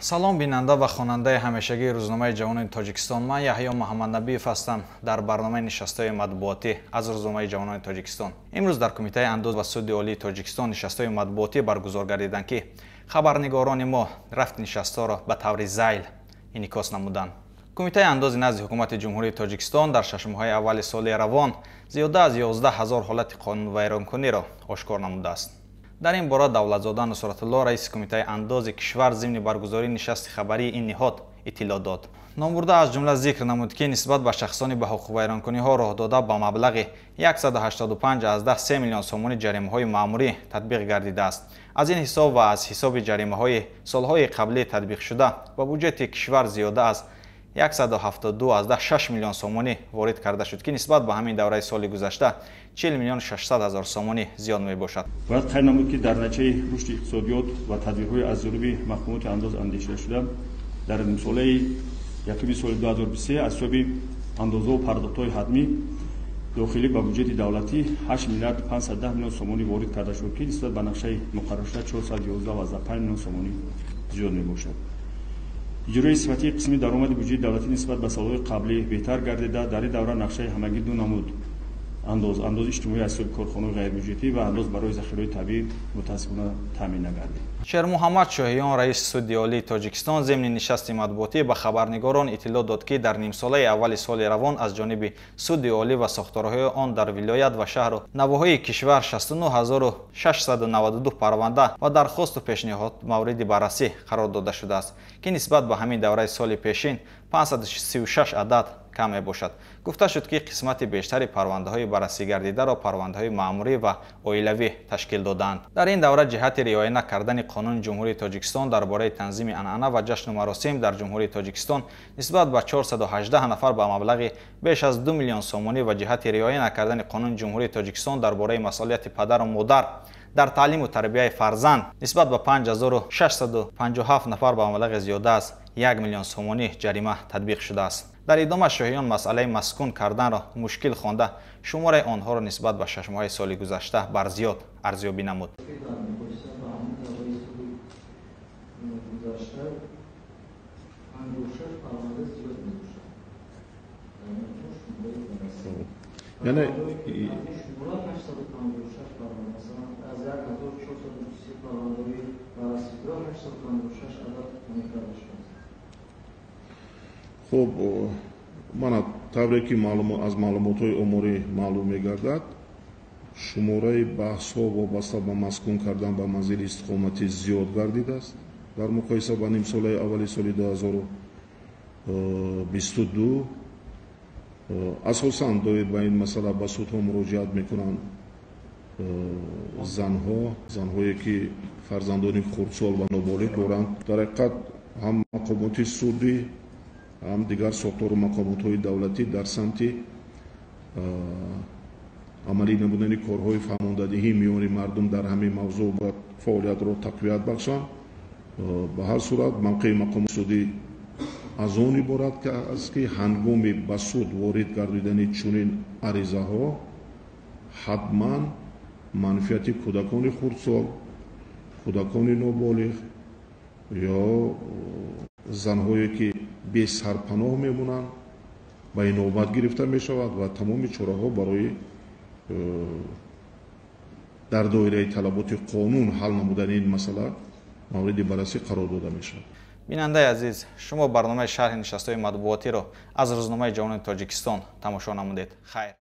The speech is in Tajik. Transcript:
Салом бинанда ва хонандаи ҳамешагии рӯзномаи ҷавонони Тоҷикистон. Ман Яҳё Муҳаммаднабиев ҳастам дар барномаи нишастҳои матбуотӣ аз рӯзномаи ҷавонони Тоҷикистон. Имрӯз дар Кумитаи андоз ва Суди Олии Тоҷикистон нишастҳои матбуотӣ баргузор гардиданд, ки хабарнигорони мо рафти нишастҳоро ба таври зайл инъикос намуданд. Кумитаи андози назди Ҳукумати Ҷумҳурии Тоҷикистон дар 6 моҳаи аввали соли равон зиёда аз 11 ҳазор ҳолати қонунвайронкуниро ошкор намудааст. Дар ин бора Давлатзода Нусратулло, раиси Кумитаи андози кишвар, зимни баргузории нишасти хабарии ин ниҳод иттилоъ дод. Номбурда аз ҷумла зикр намуд, ки нисбат ба шахсони ба ҳуқуқвайронкуниҳо роҳ дода ба маблағи 185,3 миллион сомонӣ ҷаримаҳои маъмурӣ татбиқ гардидааст. Аз ин ҳисоб ва аз ҳисоби ҷаримаҳои солҳои қаблӣ татбиқшуда ба буҷети кишвар зиёда аз 172,6 миллион сомонӣ ворид карда шуд, ки нисбат ба ҳамин давраи соли гузашта 40 миллион 600 ҳазор сомонӣ зиёд мебошад. Бояд қайд намуд, ки дар натиҷаи рушди иқтисодиёт ва тадбирҳои аз ҷониби мақомоти андоз андешида шуда, дар нимсолаи якуми соли 2023 аз ҳисоби андозҳову пардохтҳои ҳатмӣ дохилӣ ба буҷети давлатӣ 8 миллиард 510 миллион сомонӣ ворид карда шуд, ки нисбат ба нақшаи муқарраршуда 411,5 миллион сомонӣ зиёд мебошад. Иҷрои сифатии қисми даромади буҷети давлатӣ нисбат ба солҳои қаблӣ беҳтар гардида, дар ин давра нақшаи ҳамагӣ ду намуд андоз, андози иҷтимоӣ аз ҳисоби корхонаҳои ғайрибюҷетӣ ва андоз барои захираҳои табиӣ, мутаассифона, таъмин нагардид. Шермуҳаммад Шоҳиён, раиси Суди Олии Тоҷикистон, зимни нишасти матбуотӣ ба хабарнигорон иттилоъ дод, ки дар нимсолаи аввали соли равон аз ҷониби Суди Олӣ ва сохторҳои он дар вилоят ва шаҳру навоҳии кишвар 69 692 парванда ва дархосту пешниҳод мавриди баррасӣ қарор дода шудааст, ки нисбат ба ҳамин давраи соли пешин 536 адад кам мебошад. Гуфта шуд, ки қисмати бештари парвандаҳои баррасӣ гардидаро парвандаҳои маъмурӣ ва оилавӣ ташкил додаанд. Дар ин давра ҷиҳати риоя накардани Қонуни Ҷумҳурии Тоҷикистон дар бораи танзими анъана ва ҷашну маросим дар Ҷумҳурии Тоҷикистон нисбат ба 418 нафар ба маблағи беш аз 2 миллион сомонӣ ва ҷиҳати риоя накардани Қонуни Ҷумҳурии Тоҷикистон дар бораи масъулияти падару модар дар таълиму тарбияи фарзанд нисбат ба 5657 нафар ба маблағи зиёда аз 1 миллион сомонӣ ҷарима татбиқ шудааст. Дар идома Шоҳиён масъалаи маскун карданро мушкил хонда, шумораи онҳоро нисбат ба 6 моҳаи соли гузашта барзиёд арзёбӣ намуд. Дар муқоиса ба ҳамин давраи соли гузашта 56 парванда зиёд мебошад. Дар маҷмӯъ шумораи баррасӣ Яъне шумора 856 парванда, масалан, аз 1423 парвандаҳои баррасишуда 856 адад қонеъ карда шудааст. Хуб, мана тавре ки аз маълумотҳои оморӣ маълум мегардад, шумораи баҳсҳо вобаста ба маскун кардан ба манзили истиқоматӣ зиёд гардидааст дар муқоиса ба нимсолаи аввали соли 2022. Асосан доир ба ин масъала ба судҳо муроҷиат мекунанд занҳо, занҳое ки фарзандони хурдсол ва ноболиғ доранд. Дар ҳақиқат, ҳам мақомоти судӣ, ҳам дигар сохтору мақомотҳои давлатӣ дар самти амалӣ намудани корҳои фаҳмондадиҳӣ миёни мардум дар ҳамин мавзӯъ бояд фаъолиятро тақвият бахшанд. Ба ҳар сурат, мавқеи мақомоти судӣ аз он иборат аст, ки ҳангоми ба суд ворид гардидани чунин аризаҳо ҳатман манфиати кӯдакони хурдсол, кӯдакони ноболиғ ё занҳое ки бесарпаноҳ мемонанд, ба инобат гирифта мешавад ва тамоми чораҳо барои дар доираи талаботи қонун ҳал намудани ин масъала мавриди баррасӣ қарор дода мешавад. Бинандаи азиз, шумо барномаи шарҳи нишастҳои матбуотиро аз рӯзномаи ҷавонони Тоҷикистон тамошо намудед. Хайр.